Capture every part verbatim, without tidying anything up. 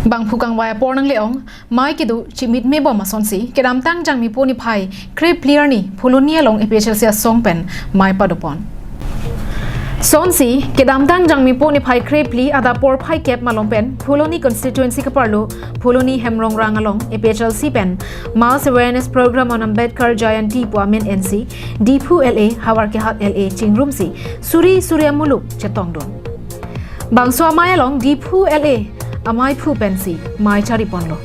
Bangphu kangvai apor nangle-ong, mei kedo chimit mebom asonsi, kedamtang Jangmipo niphai krephli arni Phuloni along A P H L C asong pen mei padopon. Sonsi, kedamtang Jangmipo niphai krephli adap porphai kep malom pen Phuloni constituency kaparlo Phuloni Hemrongrang along A P H L C pen Mass Awareness Program on Ambedkar Jayanti pu amen ensi, Diphu L A, Howraghat L A chingrumsi, suri suri amuluk chetongdun. Bangso amei along Diphu L A ameiphu pensi mei chariponlo.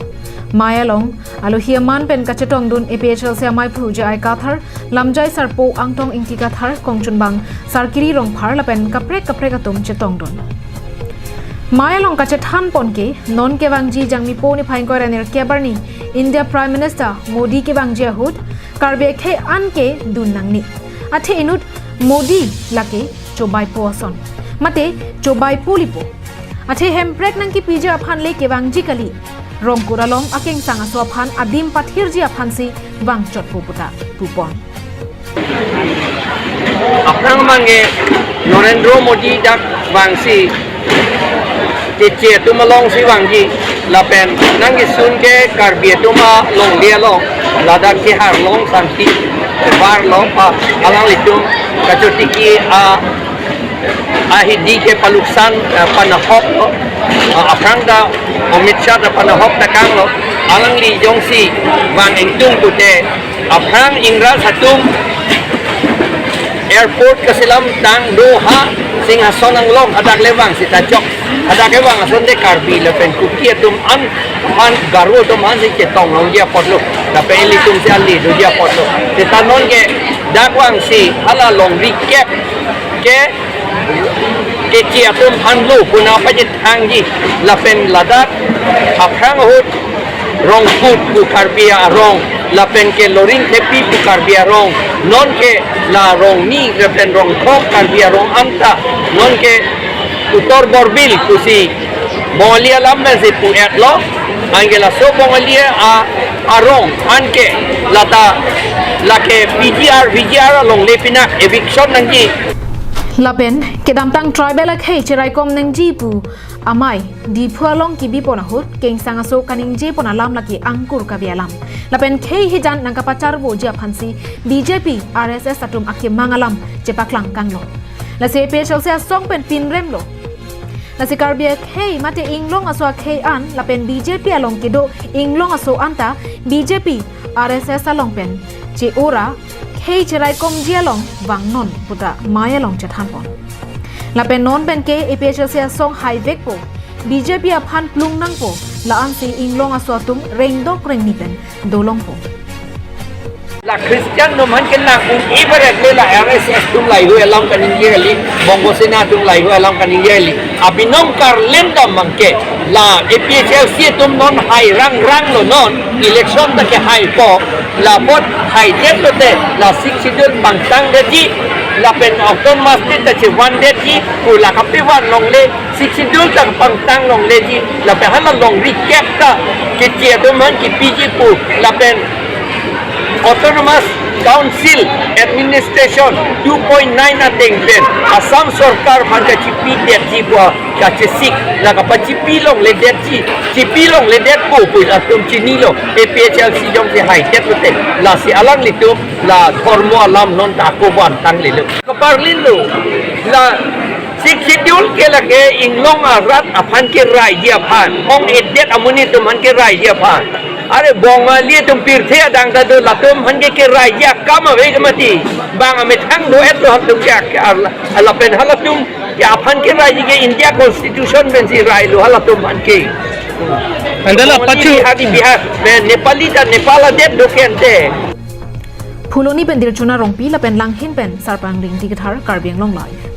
Mei along alohi aman pen kachetongdun A P H L C ameiphu J I Kathar, Lamjai Sarpo, Angtong Ingti Kathar, Kongchunbang Sarkiri Rongphar lapen kaprek kaprek atum chetongdun. Mei along kachethanpon ke, non kevangji Jangmipo niphai ingkoi ra nerkep arni India Prime Minister Modi kevangji ahut, Karbi akhei an ke dun nangne. Athe inut Modi lake chobaipo ason. Mate chobaipo lipo. Athe Hemprek nangkepiji aphan le kevangji kali. Rongkur along akengsang aso aphan adim pathirji aphansi vangchotpo puta pupon. Aphrang abangke Narendra Modi dak vangsi, Keche atum alongsi vangji, lapen nangkesun ke Karbi atum alongle along, ladak ke Harlong Sangti, Barlo pa, alanglitum kachotiki a, ahidi ke paluksan, eh, panahoklo, ah, aphrang ta Amit Shah ta panahok ta kanglo, alangli jongsi vang ingtung pute, aphrang Ingras atum airport kaselam tang do ha Singhason anglong, hadak le vang sita chok. Hadak ke vang ason de Karbi lapen Kuki atum an, aphan Garo atum ansi chetong longji apotlo. Lapen ilitum si ali doji apotlo. Sita non ke dak vangsi hala longri kep ke Keche atum aphan lo puna pachethangji, lapen ladak aphrang ahut Rongkut pu Karbi arong, lapen ke Loringthepi pu Karbi arong, non ke la Rongni lapen Rongthok Karbi arong anta, non ke Uttar Borbil pusi Bongali alam pensi pu-etlo, anke laso Bongali a arong anke lata lake P G R, V G R alongle pinak eviction nangji. Lapen kedamtang tribal akhei cheraikom nangji pu amei Diphu along kebipon ahut, kengsang aso kaningjepon alam lake angkur kave alam. Lapen khei hijan nangkapacharvoji aphansi B J P, R S S atum akemang alam chepaklang kanglo. Lasi A P H L C asong pen pinremlo. Lasi Karbi akhei mate inglong aso akhei an lapen B J P along kedo inglong aso anta B J P, R S S along pen che-ora khei cheraikomji along vangnon puta mei along chethanpon. Lapen non pen ke A P H L C asong haivekpo, B J P aphan plung nangpo, la-ansi inglong aso atum rengdok rengni pen dolongpo. La Christian atum aphan ke nang un-e baret le, la R S S atum laheihui alam kaningje kali, Bongo Sena atum laheihui alam kaningje kali. Abinong karlem dam abangke, la A P H L C atum non hai rangranglo non, election ta kehaipo, la vote haidetlote, la Sixth Schedule pangtangdetji, lapen Autonomous State ta chevandetji, pu la kapevan longle, Sixth Schedule ta pangtang longleji, lapen hala longri kep ta Keche atum aphan kepiji pu, lapen Autonomous Council Administration two point nine ateng pen Assam Sorkar aphan kachipidetji pu kachesik, la kapachipi longledetji, chipi longledetpo pu atum chinilo, A P H L C jongsi haidetlote, lasi alanglitum la dhormo alam non ta ako van tanglelo. Kaparlinlo, la Sixth Schedule ke lake inglong arat aphan keraiji aphan, ong-edet amonit atum aphan keraiji aphan. Are Bongali atum pirthe adang ta do, latum aphan ke keraiji akam ave ke mati. Bang amethang do-etlo halatum ke ak-, arla-, lapen halatum ke aphan keraiji ke India Constitution pensi railo halatum aphan ke. Ante la Bongali pachu Bihari Bihar, me Nepali ta Nepal adet do ke ante. Phuloni pen Dirchuna Rongpi lapen Langhin pen Sarpang Ringti Kathar, Karbi Anglong Live.